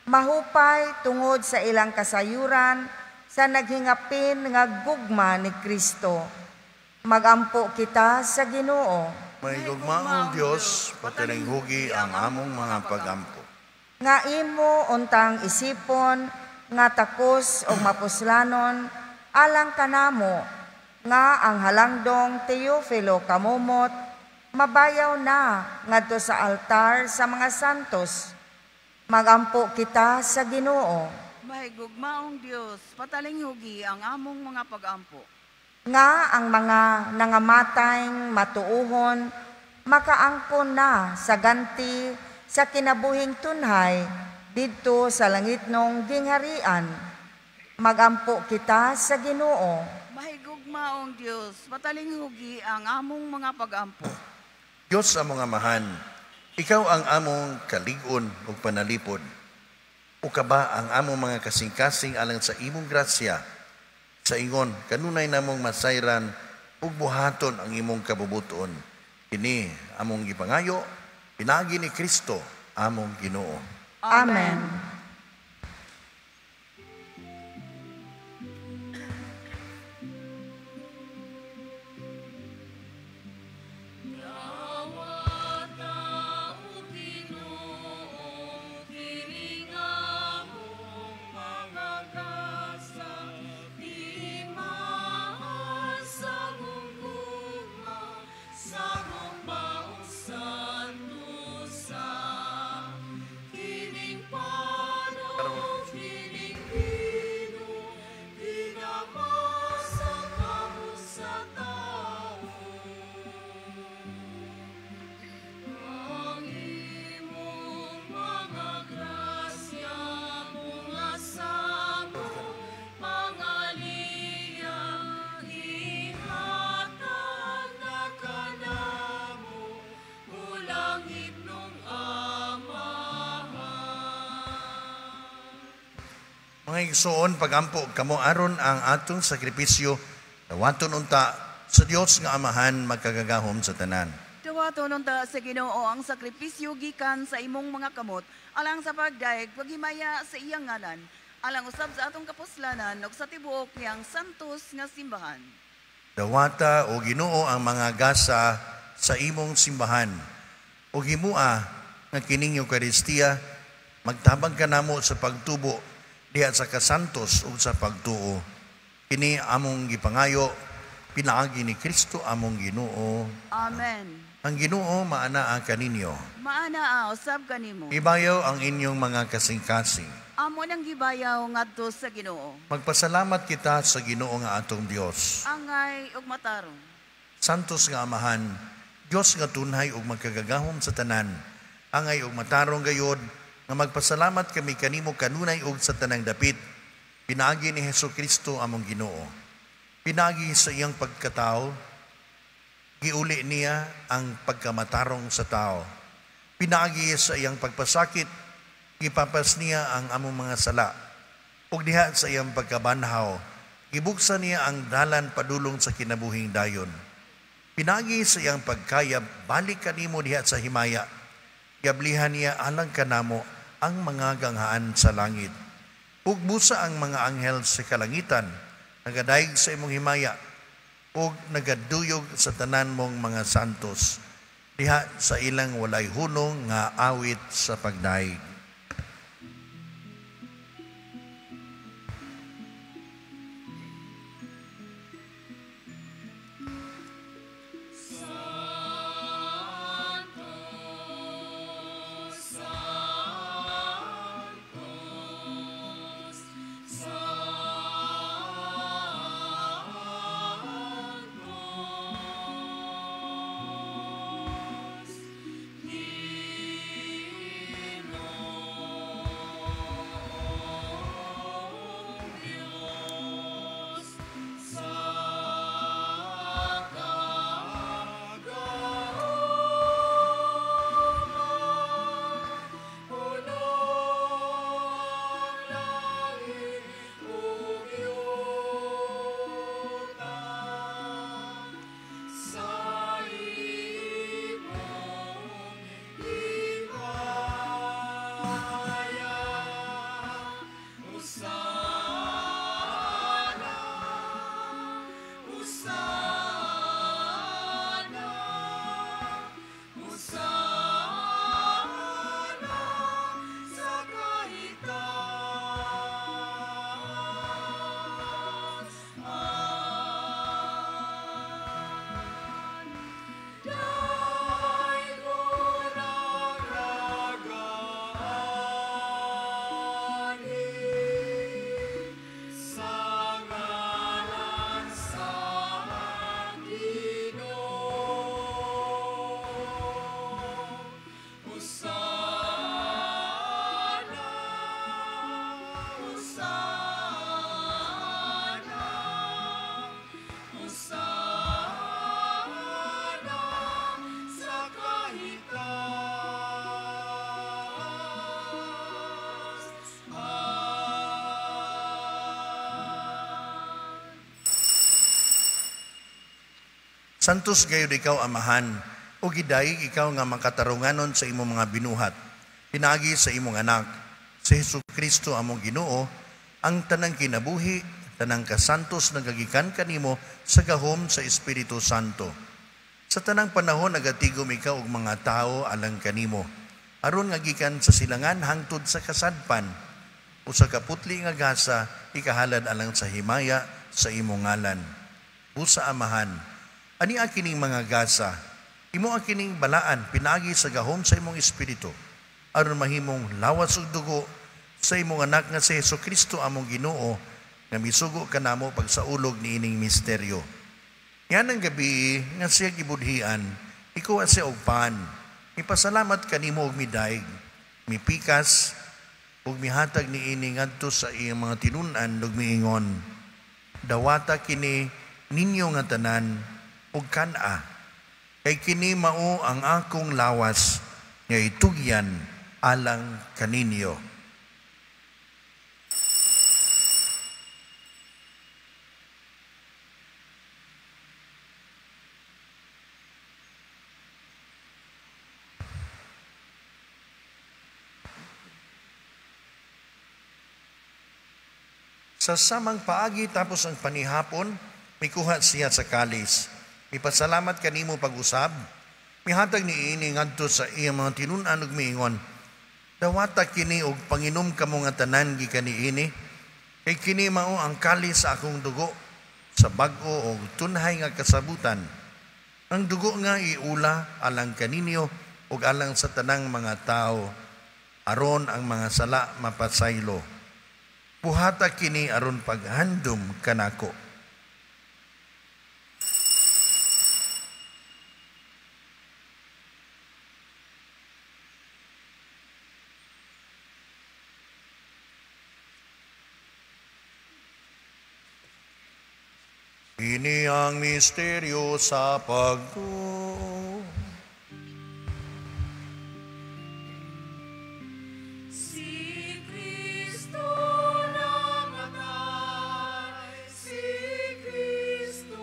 mahupay tungod sa ilang kasayuran sa naghingapin nga gugma ni Kristo. Magampo kita sa Ginoo. Mahigugmaong Dios, patalinghugi ang among mga pagampo. Nga imo untang isipon, nga takos o mapuslanon, alang kanamo, nga ang halangdong Teofilo Camomot, mabayaw na ngadto sa altar sa mga santos. Magampo kita sa Ginoo. Mahigugmaong Dios, patalinghugi ang among mga pagampo. Nga ang mga nangamatay matuuhon, makaangkon na sa ganti sa kinabuhing tunhay didto sa langitnong gingharian. Magampo kita sa Ginoo. Mahigugmaong Dios, patalinghugi ang among mga pagampo. Dios among Amahan, ikaw ang among kalig-on ug panalipod. O ka ba ang among mga kasing-kasing alang sa imong grasya? Sa ingon, kanunay namong masayran ug buhaton ang imong kabubuton. Kini among gipangayo, pinaagi ni Kristo among Ginoo. Amen. Mga igsoon, pagampo kamo aron ang atong sakripisyo, dawaton unta sa Dios nga Amahan magkagagahom sa tanan. Dawaton unta sa Ginoo ang sakripisyo gikan sa imong mga kamot, alang sa pagdayeg paghimaya sa iyang ngalan, alang usab sa atong kapuslanan ug sa tibuok niyang santos nga simbahan. Dawata o Ginoo ang mga gasa sa imong simbahan, ug himua nga kining Eukaristiya magtabang kanamo sa pagtubo diha sa kasantos ug sa pagtuo. Kini among gipangayo pinaagi ni Kristo among Ginoo. Amen. Ang Ginoo maanaa kaninyo. Maanaa usab kanimo. Ibayaw ang inyong mga kasing-kasing. Amo nang gibayaw ngadto sa Ginoo. Magpasalamat kita sa Ginoo nga atong Dios. Angay ug matarong. Santos nga Amahan, Dios nga tunhay ug magkagagahom sa tanan. Angay ug matarong gayod nga magpasalamat kami kanimo kanunay ug sa tanang dapit. Pinaagi ni Hesukristo among Ginoo. Pinaagi sa iyang pagkatao, giuli niya ang pagkamatarong sa tao. Pinaagi sa iyang pagpasakit, gipapas niya ang among mga sala. Ug diha sa iyang pagkabanhaw, gibuksan niya ang dalan padulong sa kinabuhing dayon. Pinaagi sa iyang pagkayab, balik kanimo diha sa himaya. Gablihan niya alang kanamo ang mga ganghaan sa langit. Ug busa ang mga anghel sa kalangitan, nagadayeg sa imong himaya, ug nagaduyog sa tanan mong mga santos, diha sa ilang walay hunong nga awit sa pagdayeg. Santo, Santos gayud ikaw, Amahan, ug gidayeg ikaw nga makatarunganon sa imong mga binuhat. Pinaagi sa imong anak, si Hesus Kristo among Ginoo, ang tanang kinabuhi, tanang kasantos nagagikan kanimo sa gahom sa Espiritu Santo. Sa tanang panahon nagatigom ikaw og mga tawo alang kanimo, aron nga gikan sa silangan hangtod sa kasadpan, usa ka putli nga gasa ikahalad alang sa himaya sa imong ngalan. Busa Amahan, ani kining mga gasa, imo ang kining balaan pinaagi sa gahom sa imong espiritu, aron mahimong lawas ug dugo sa imong anak nga si Hesukristo among Ginoo, nga misugo kanamo pagsaulog niining misteryo. Yan ang gabi nga siya gibudhian, ikuha siya og pan, mipasalamat kanimo og midaig, mipikas ug mihatag niini ngadto sa iyang mga tinun-an ug miingon, dawata kini ninyo nga tanan ug kan-a, kay kini mao ang akong lawas nga itugyan alang kaninyo. Sa samang paagi tapos ang panihapon, mikuha siya sa kalis. Mipasalamat kanimo pag-usab. Mihatag niini ngadto sa iyang mga tinun-an ug miingon, dawata kini og panginom kamo nga tanan gikan niini, kay kini mao ang kalis sa akong dugo sa bag-o og tunhay nga kasabutan. Ang dugo nga iula alang kaninyo ug alang sa tanang mga tawo, aron ang mga sala mapasaylo. Buhata kini aron paghandom kanako. Ini ang misteryo sa pagtuo. Si Kristo namatay, si Kristo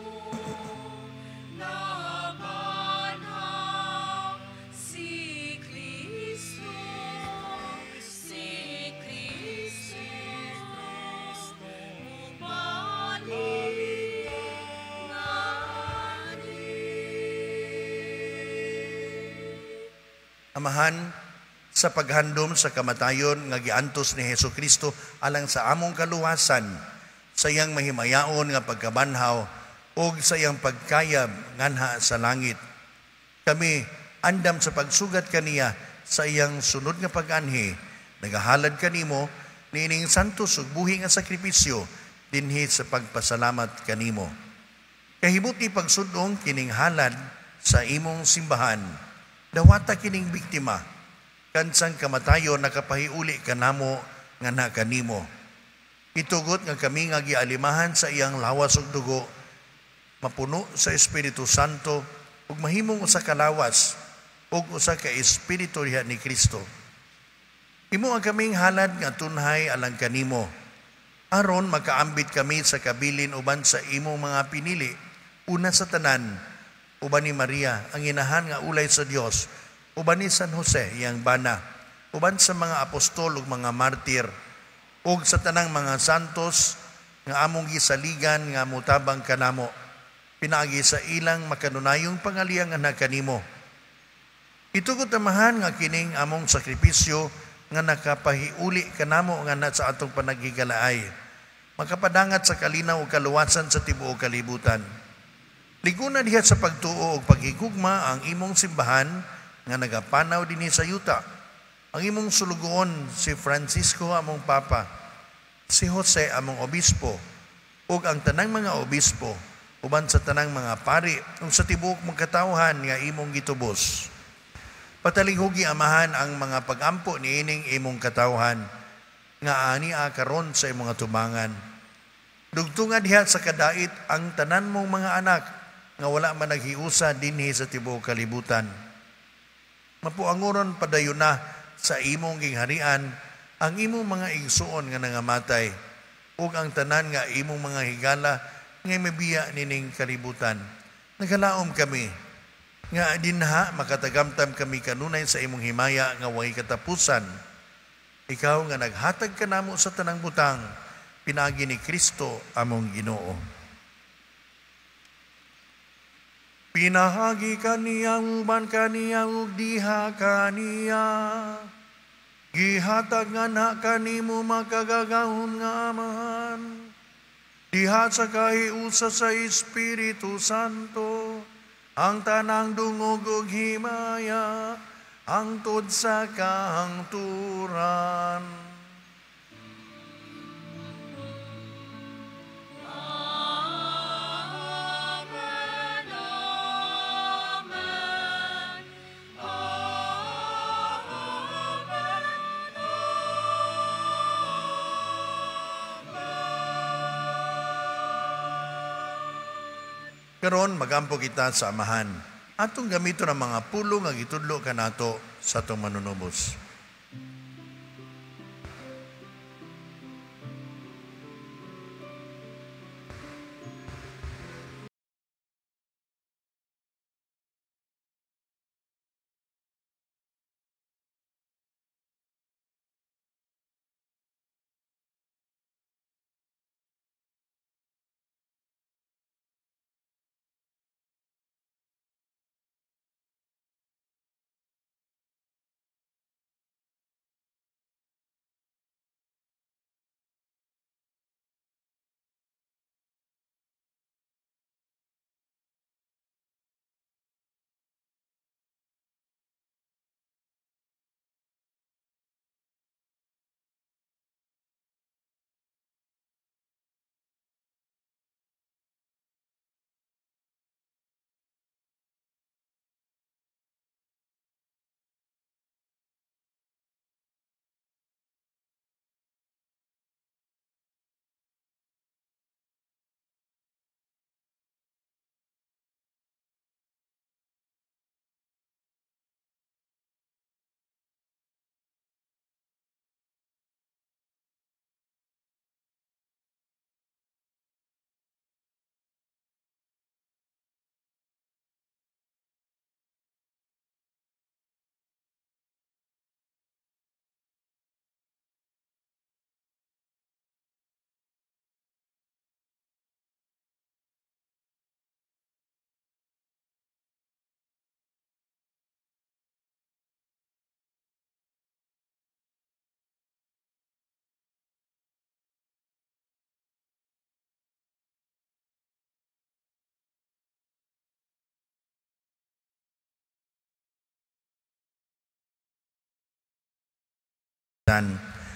nabanhaw, si Kristo, mubalik ngani. Amahan, sa paghandom sa kamatayon nga giantos ni Hesukristo alang sa among kaluwasan, sa iyang mahimayaon nga pagkabanhaw ug sa iyang pagkayab nganha sa langit. Kami andam sa pagsugat kaniya sa iyang sunod nga pag-anhi, nagahalad kanimo niining santos ug buhi nga sakripisyo dinhi sa pagpasalamat kanimo. Kahibot ni pagsudong kining halad sa imong simbahan, dawata kining biktima, kansang kamatayon nakapahiuli kanamo nga na kanimo. Itugot nga kami nga gialimahan sa iyang lawas ug dugo, mapuno sa Espiritu Santo ug mahimong usa ka lawas ug usa ka espiritu diha ni Kristo. Imo ang kaming halad nga tunhay alang kanimo, aron makaambit kami sa kabilin uban sa imong mga pinili, una sa tanan, uban ni Maria, ang inahan nga ulay sa Dios, uban ni San Jose, iyang bana, uban sa mga apostol ug mga martir, ug sa tanang mga santos nga among gisaligan nga mutabang kanamo, pinaagi sa ilang makanunayong pangaliang nga kanimo. Itugot Amahan nga kining among sakripisyo nga nakapahiuli kanamo nga na sa atong panaghigalaay, makapadangat sa kalinaw ug kaluwasan sa tibuok kalibutan. Liguna diha sa pagtuo ug paghigugma ang imong simbahan nga nagapanaw dinhi sa yuta. Ang imong sulugoon si Francisco among Papa, si Jose among obispo, ug ang tanang mga obispo uban sa tanang mga pari ug sa tibuok mga katawhan nga imong gitubos. Patalinghugi Amahan ang mga pagampo niining imong katawhan nga ani karon sa imong atubangan. Dugtunga diha sa kadait ang tanan mong mga anak nga wala man naghiusa dinhi sa tibuok kalibutan. Mapuangoron padayon na sa imong gingharian ang imong mga igsuon nga nangamatay ug ang tanan nga imong mga higala nga mibiya nining kalibutan. Nagalaom kami nga dinha makatagamtam kami kanunay sa imong himaya nga way katapusan. Ikaw nga naghatag kanamo sa tanang butang, pinaagi ni Kristo among Ginoo. Pinahagi kaniya uban kaniya ug diha kaniya. Gihatag nga na kanimo makagagahom nga Amahan. Diha sa kahiusa sa Espiritu Santo, ang tanang dungog ug himaya, hangtod sa kahangturan. Amen, amen, amen, Karon magampo kita sa Amahan. Atong gamiton ang mga pulong nga gitudlo kanato sa atong manunubos.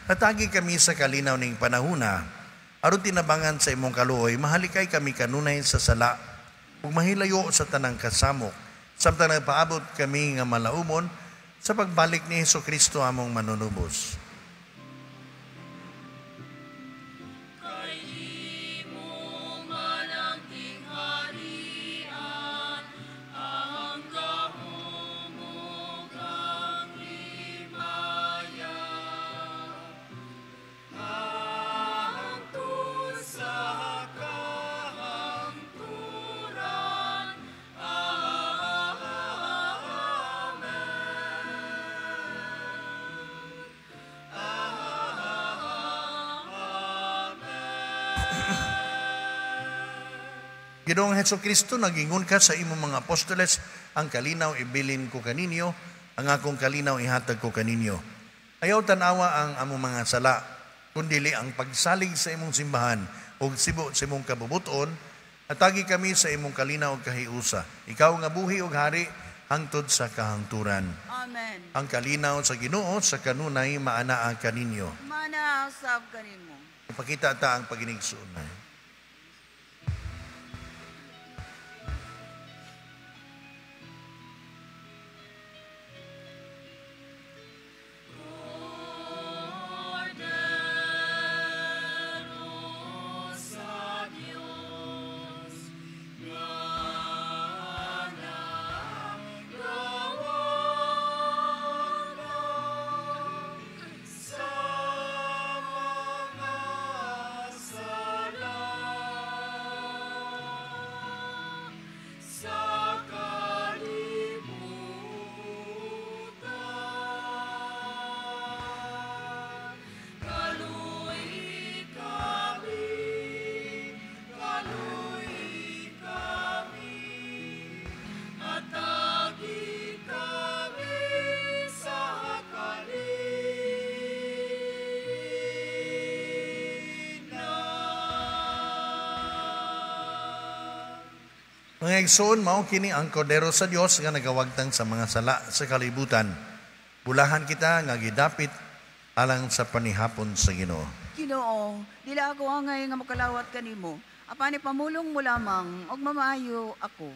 Natagi kami sa kalinaw ning panahuna, aron tinabangan sa imong kaluoy, mahalikay kami kanunay sa sala, ug mahilayo sa tanang kasamok, samtang nagpaabot kami nga malaumon sa pagbalik ni Hesukristo among manunubos. Kay imo man ang tingharian, ang gahom ug ang himaya, hangtod sa kahangturan. Amen. Ginoong Hesukristo, nagingon ka sa imong mga apostoles, ang kalinaw ibilin ko kaninyo, ang akong kalinaw ihatag ko kaninyo. Ayaw tanawa ang among mga sala, kundili ang pagsalig sa imong simbahan ug sibo sa imong kabubuton, atagi kami sa imong kalinaw ug kahiusa. Ikaw nga buhi ug hari hangtod sa kahangturan. Amen. Ang kalinaw sa Ginoo sa kanunay maanaa kaninyo. Mana usab kanimo. Ipakita ta ang paginigsuon. Kordero sa Dios nga nagawala sa mga sala. Mga igsoon, mao kini ang kordero sa Dios nga nagawagtang sa mga sala sa kalibutan. Bulahan kita nga gidapit alang sa panihapon sa Ginoo. Ginoo, dili ako angay nga mokalawat kanimo, apan ipamulong mo lamang og mamaayo ako.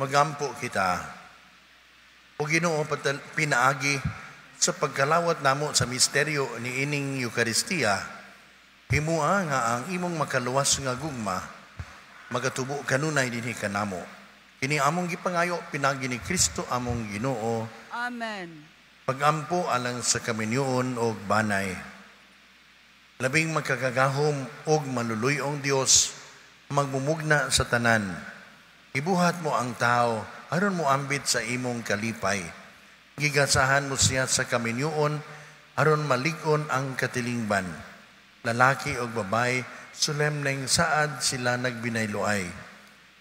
Magampo kita. O Ginoo, pinaagi sa pagkalawat namo sa misteryo ni ining Eukaristiya, himua nga ang imong makaluwas nga gugma magatubo kanunay dinhi kanamo. Kini among gipangayo pinaagi ni Kristo among Ginoo. Amen. Pagampo alang sa kaminyoon og banay. Labing makagagahom og maluluyong Dios magmumugna sa tanan. Ibuhat mo ang tao aron mo ambit sa imong kalipay. Gigasahan mo siya sa kaminyoon aron malig-on ang katilingban. Lalaki og babae, solemneng saad sila nagbinayloay.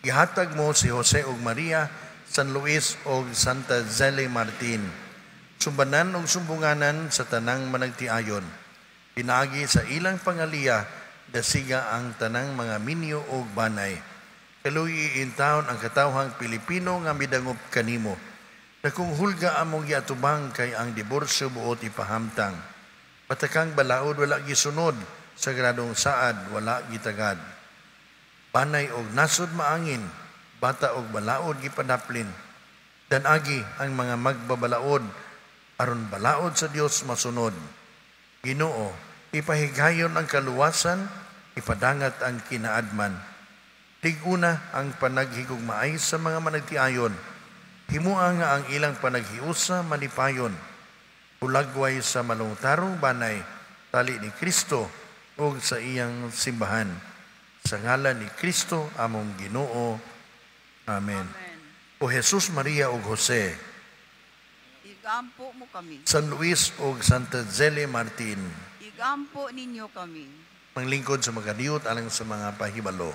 Gihatag mo si Jose og Maria, San Luis og Santa Zele Martin. Sumbanan og sumbunganan sa tanang managtiayon. Pinaagi sa ilang pangaliya, dasiga ang tanang mga minyo og banay. Kaluyi in town ang katawhang Pilipino nga midangop kanimo. Dakong hulga among giatubang kay ang diborsyo buot ipahamtang. Patakang balaod wala gisunod, sagradong saad wala gitagad. Banay og nasod maangin, bata og balaod gipadaplin. Danagi ang mga magbabalaod, aron balaod sa Dios masunod. Ginoo, ipahigayon ang kaluwasan, ipadangat ang kinaadman. Tig-una ang panaghigugmaay sa mga managtiayon. Himua nga ang ilang panaghiusa malipayon. Hulagway sa malungtarong banay, tali ni Kristo ug sa iyang simbahan. Sa ngalan ni Kristo among Ginoo. Amen. Amen. O Jesus, Maria ug Jose, Igampo mo kami. San Luis ug Santa Zele Martin, Igampo ninyo kami. Manglingkod sa makadiyot alang sa mga pahibalo.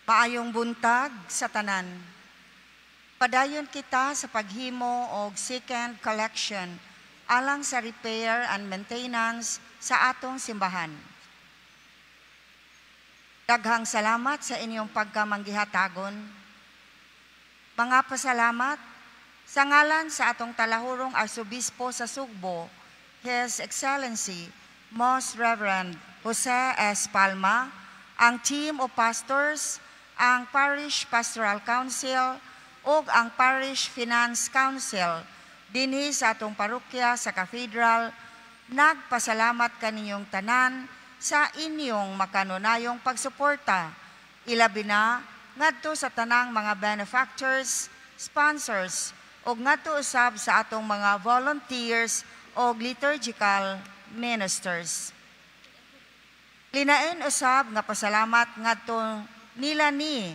Maayong buntag sa tanan. Padayon kita sa paghimo og second collection alang sa repair and maintenance sa atong simbahan. Daghang salamat sa inyong pagkamanggihatagon. Mga pasalamat sa ngalan sa atong talahurong Arsobispo sa Sugbo, His Excellency Most Reverend Jose S. Palma, ang team of pastors, ang Parish Pastoral Council ug ang Parish Finance Council dinhi sa atong parokya sa Cathedral, nagpasalamat kaninyong tanan sa inyong makanunayong pagsuporta, ilabi na ngadto sa tanang mga benefactors, sponsors, ug ngadto usab sa atong mga volunteers og liturgical ministers. Linain usab nga pasalamat ngadto nila ni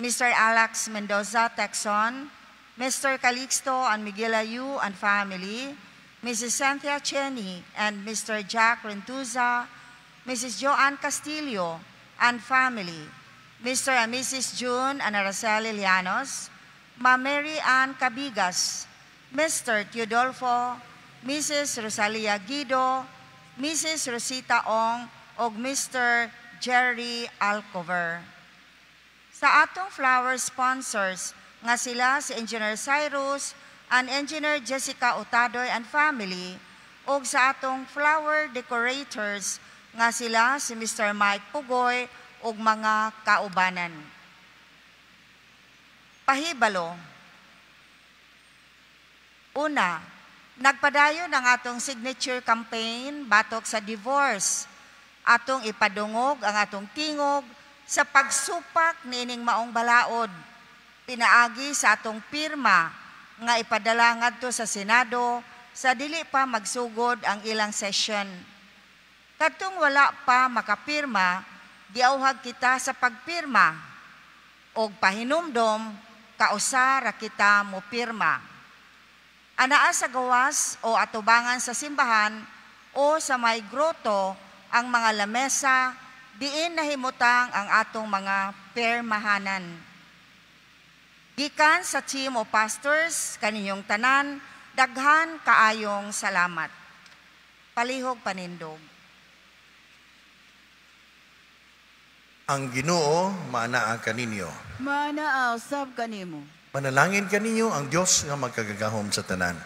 Mr. Alex Mendoza Texon, Mr. Calixto and Miguel Ayu and family, Mrs. Cynthia Cheney and Mr. Jack Rentuza, Mrs. Joanne Castillo and family, Mr. and Mrs. June and Araceli Llanos, Ma Mary Ann Cabigas, Mr. Teodolfo, Mrs. Rosalia Guido, Mrs. Rosita Ong, ug Mr. Jerry Alcover. Sa atong flower sponsors, nga sila si Engineer Cyrus and Engineer Jessica Otadoy and family, ug sa atong flower decorators, nga sila si Mr. Mike Pugoy ug mga kaubanan. Pahibalo. Una, nagpadayon ang atong signature campaign batok sa divorce. Atong ipadungog ang atong tingog sa pagsupak niining maong balaod. Pinaagi sa atong pirma nga ipadala ngadto sa Senado sa dili pa magsugod ang ilang session. Kadtong wala pa makapirma, giauhag kita sa pagpirma og pahinumdom kausa ra kita mo pirma. Anaa sa gawas o atubangan sa simbahan o sa may groto ang mga lamesa diin nahimutang ang atong mga permahanan. Gikan sa team o pastors kaninyong tanan, daghan kaayong salamat. Palihog panindog. Ang Ginoo maanaa kaninyo. Maanaa usab kanimo. Manalangin kaninyo ang Dios nga magkagagahom sa tanan,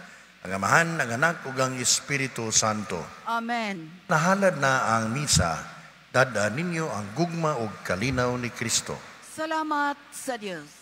ang Amahan, ang Anak ug ang Espiritu Santo. Amen. Nahalad na ang misa, dad-a ninyo ang gugma ug kalinaw ni Kristo. Salamat sa Dios.